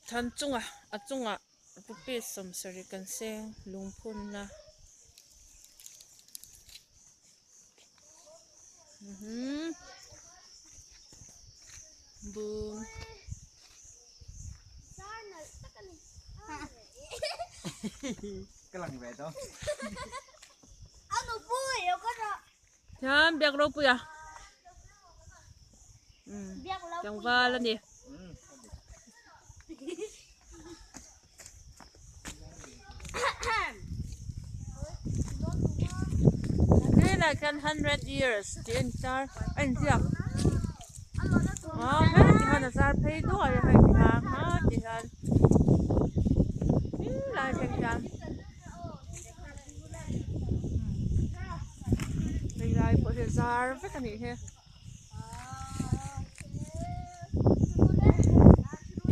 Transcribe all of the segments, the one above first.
Than chunga a chungah rupees sawmsarih kan seng lungphunna umm bung. Thiam biak ropuia umm tlangval a ni. Helai khian hundred years tih a intar a inziak aw heti hian a zar phei duai a hei ti hian ha ti hian helai thleng hian hei lai pawh hi a zar vek a nih hi.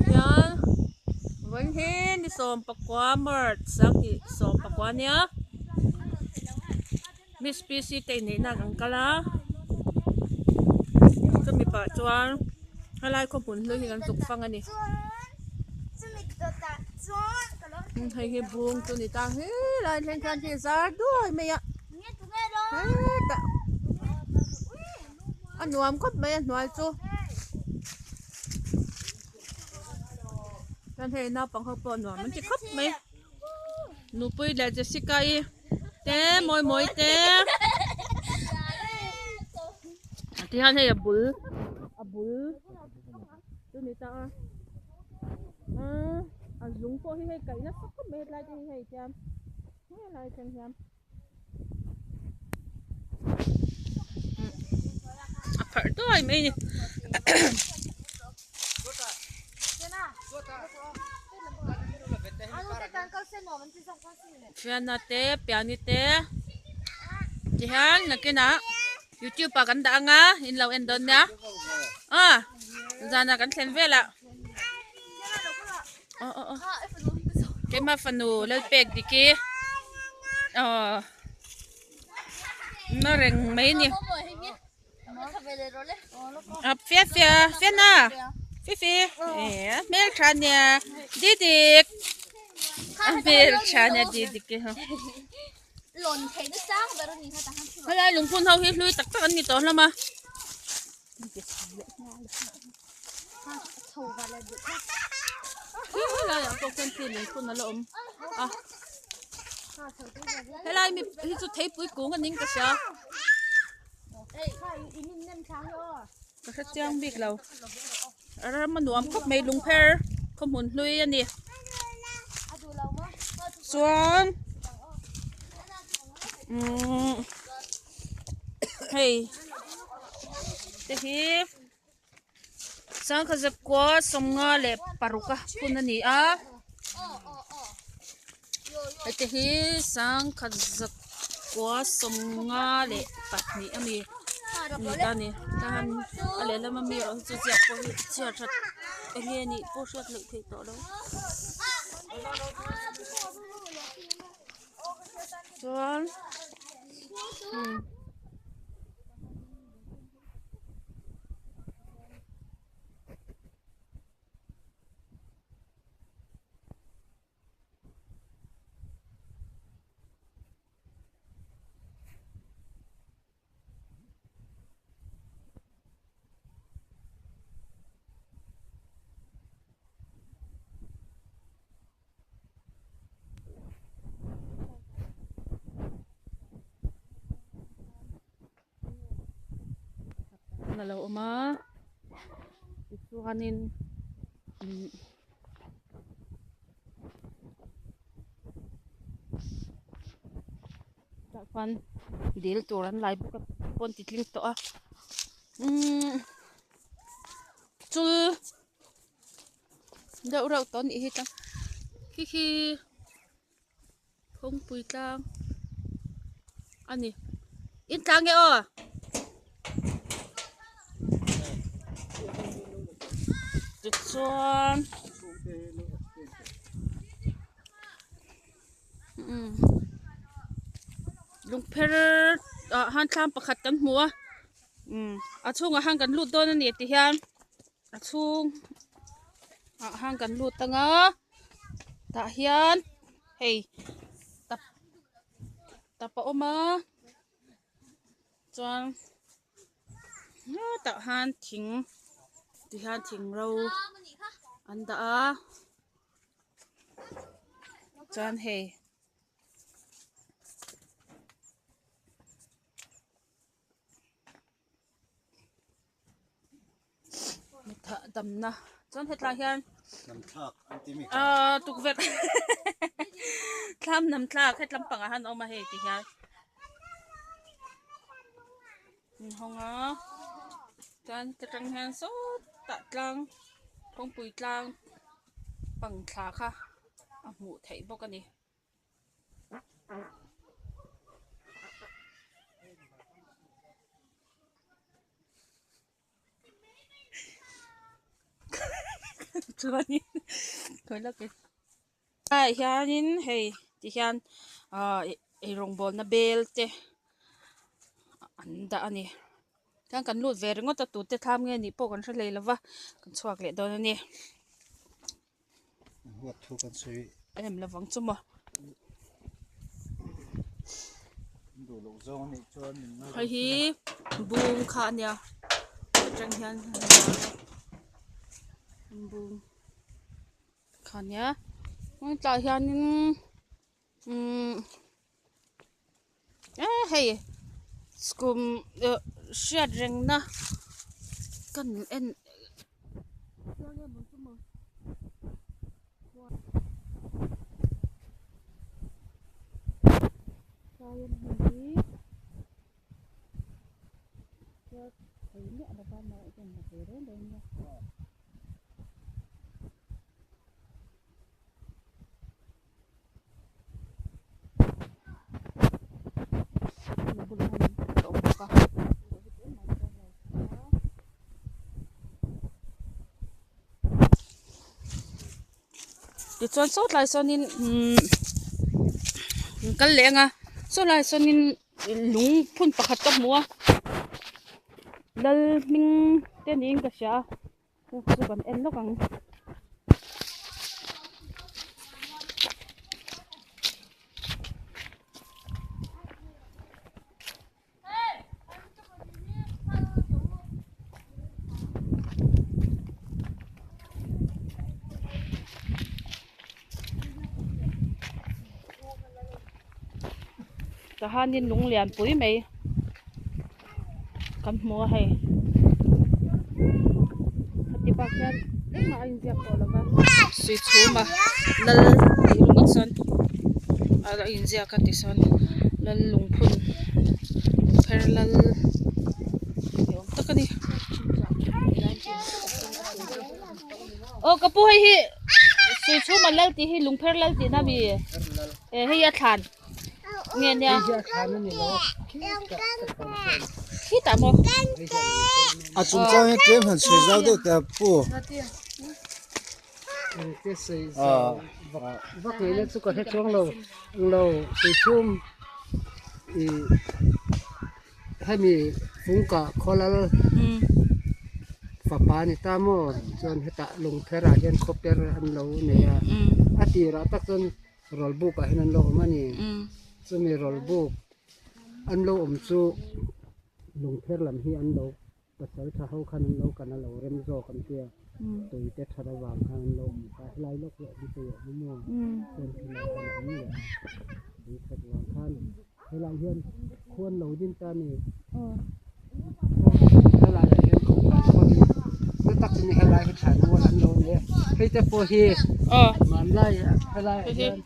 Hian vawiin hi ni sawmpakua march a tih sawmpakua nia miss P C te inneihna an kal a chumi pah chuan helai khawhmun hlui hi kan zuk fang a ni hei hi bung chu ni ta helai thleng khian khi zar duai mai a. Hetah a nuam khawp mai a hnuai chu chuan hei naupang ho pawh nuam an ti khawp mai nupui leh Jessica i te mawi mawi te tihian hei a bul a bul chu ni ta a a zung pawh hi hei kaih nasa khawp mai hetlai te hi hei tian helai thleng hian. A pharh duai mai a ni. Fiana te piani te tihian nakinah youtube ah kan dah anga in lo en dawn nia aw zanah kan thlen velah aw aw aw keimah fanu Lalpek Diki aw na reng mai a ni a fia fia fiana fifi eh hmeltha nia Didik a hmeltha nia Didik hi helai lungphun ho hi hlui tak tak an ni tawh hlawm a. Helaiah pawh khian thil lungphun a la awm a helai mi hi chu theipui kung a ning ka hria ka hre chiang bik lo a ram a nuam khawp mai lungpher khaw hmun hlui a ni chuan umm hei te hi sangha zakua sawmnga leh paruk a phun a ni a heti hi sangha zakua sawmnga leh pahnih a ni ni ta a ni tahan a lehlam ami erawh hi chu ziak pawh hi chhiar that eng nge nih pawh hriat loh theih tawh lo chuan umm. A lo awm a tichuanin umm tah khuan dil tur an lai bawk a pawn ti tling tawh a umm chul deuh reuh tawh a nih hi tlang khi khi. Kawngpui tlang a ni in tlang nge aw tichuan umm lungpher ah han thlam pakhat kan hmu a umm a chhungah han kan lut dawn a ni ti hian a chhung. Ah han kan lut anga tah hian hei tap tap a awm a chuan tah han thing ti hian thing ro an dah a chuan hei. Mitha damna chuan hetlai hian aaa tukverh thlam nam thlak hetlam pangah hian a awm a hei ti hian an hawng a chuan ta tang hian sawtah tlang kawngpui tlang pang thla kha a hmuh theih bawk a ni. Chuanin khawi lawk e ah hianin hei ti hian ah eirawngbawlna bel te an dah a ni chuan kan lut ve ringawt a tute thlam nge nih pawh kan hre hlei lova kan chhuak leh dawn a ni. Huat thu kan sawi. Em lovang chu maw. Duh loh zawng anih chuan min ngai. Hei hi bung kha a nia atang hian bung kha a nia tlaiah hianin umm eh hei kum hriat rengna kan en. Tichuan saw tlai sawnin umm an kal leh ang a saw lai sawnin lung phun pakhat ka hmu a lal hming te niin ka hria a chu chu kan en lawk ang. Tahanin lung lian pui mai kan hmu a hei heti bak hian engmah a inziak tawh lo va sui chhum a lal tih ringawt sawn a inziak a tisawn lal lungphun lungpher lal ni awm tak a ni aw ka pu hei hi sui chhum a lal tih hi lungpher lal tihna a mi eh hei hi a thlan. Nge nia khitah maw A chungchang hi tlem han sawi zau deuh teh a pu. Vak ngei na chu ka hre chuang lo lo tuichhum ih hemi fungka khawlal fapa ni ta maw chuan hetah lungpher ah hian khawper an lo nei a a tirah tak chuan Rawlbuk ah hian an lo awm a ni. Chumi rawlbuk an lo awm chu lungpher lam hi an lo pasal tha ho khan an lo kan a lo rem zawk an tia tui te that avang khan an lo awm ta helai lawk hi a awm thei awm maw chuan helai hian a awm leh a tui that vang khan helai hian khuan lo din ta a ni. Helai ah hian khawpui pawh hi na takin helai hi thlan mual an lo nei a hei te pawh hi hmanlai helai ah hian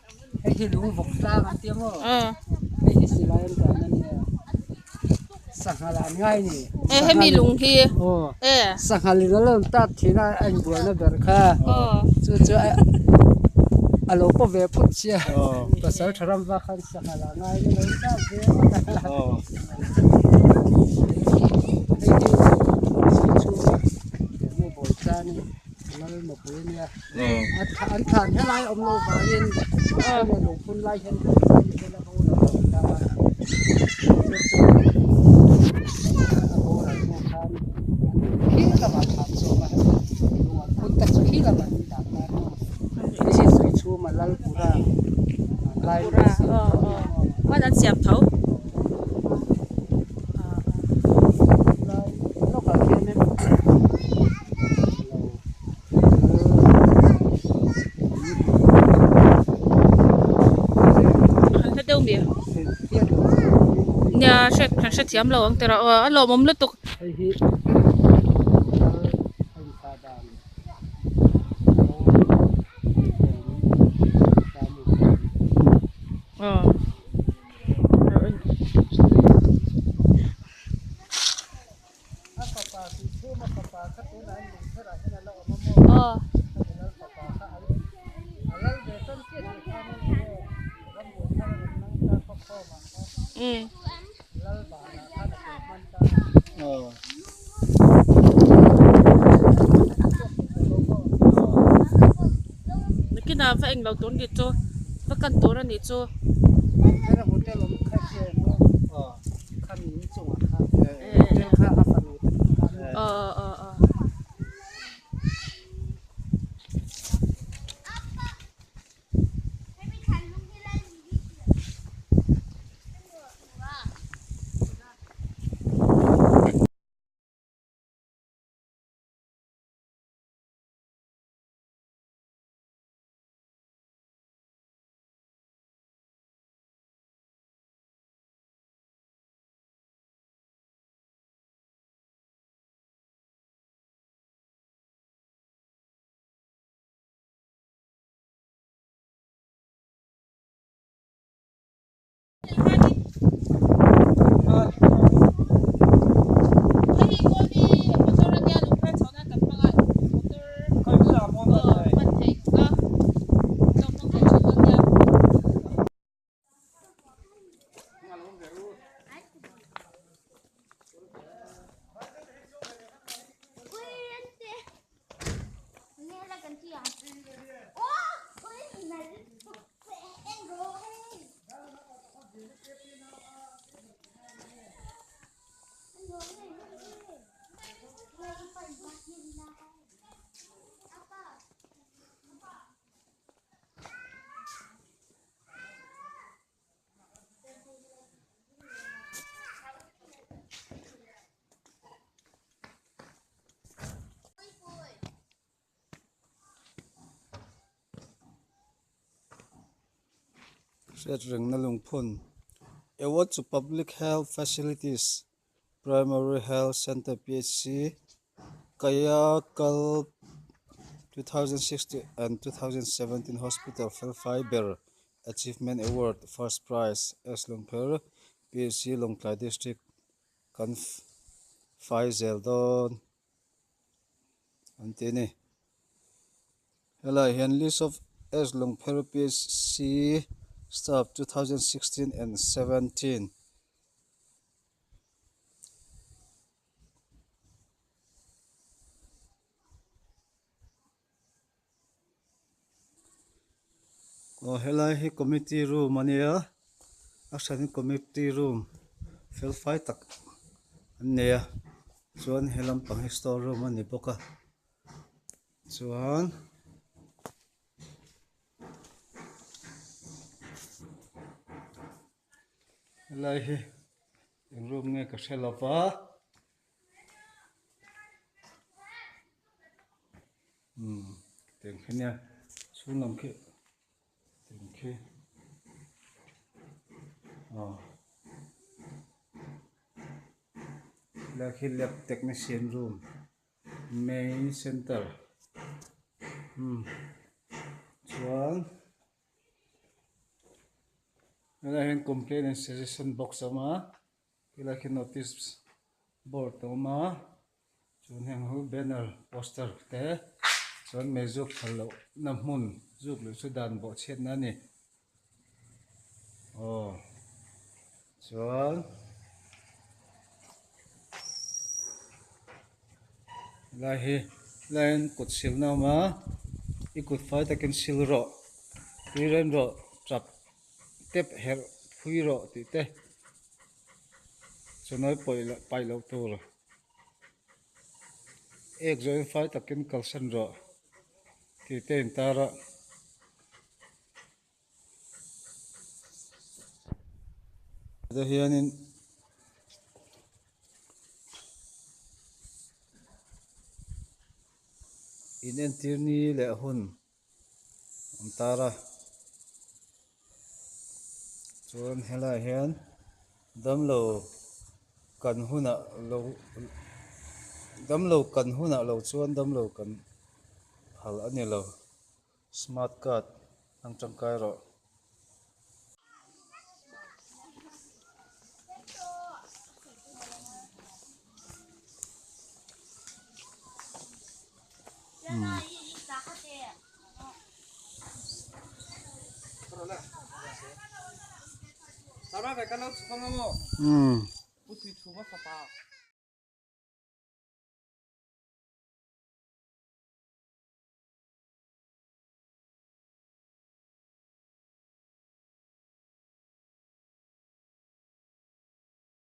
hei hi lung vawk tlang an tia maw hei hi silai an tan a nia sanghal an ngai a ni hemi lung hi sanghal in a lo tat thin a a inbualna ber kha chu chu a lo paw ve phut sia pasal tha ram vak khan sanghal ah ngai in a lo tat ve ngawt a. An thlan helai awm lo vangin lungphun lai hian a boral hnu khan khi lamah thlan zawk a lung an phun te chu khi lamah an dah. tho. An hla deuh mi nia hriat kan hrethiam lo ang tiraw aw a lawmawm lutuk. Nakinah va englo tur ni chu va kan tur a nih chu. Hriat rengna lungphun Award to Public Health Facilities Primary Health Centre PHC Kayakal 2016 and 2017 Hospital Felfai ber Achievement Award First Prize S Lungpher PHC Lawngtlai District kan fai zel dawn an ti a ni. Helaiah hian list of S Lungpher PHC staff 2016 and 17. Aw helai hi committee room a nia a hran committee room fel fai tak an nei a chuan he lampang hi store room a ni bawk a chuan. Helai hi eng room nge ka hre lo va. Umm tiang khi nia chhung lam khi tiang khi aw helai khi lab technician room main center umm chuan. Helaiah hian complaint and suggestion box a awm a helaiah khian notice board a awm a chuan heng ho banner poster te chuan mei zuk phal loh na hmun zuk luh chu dan bawh chhiat na a ni aw chuan helai hi helai hian kut silna a awm a i kut fai takin sil rawh tui ren rawh tap tep herh phui rawh tih te chawhnawi pawih loh paih loh tur ek zawhin fai takin kalsan rawh tih te a intar a. Hetah hianin in entir ni leh hun an tar a chuan helaiah hian damlo kan hunah lo damlo kan hunah lo chuan damlo kan phal a ni lo smart card hmang tangkai rawh.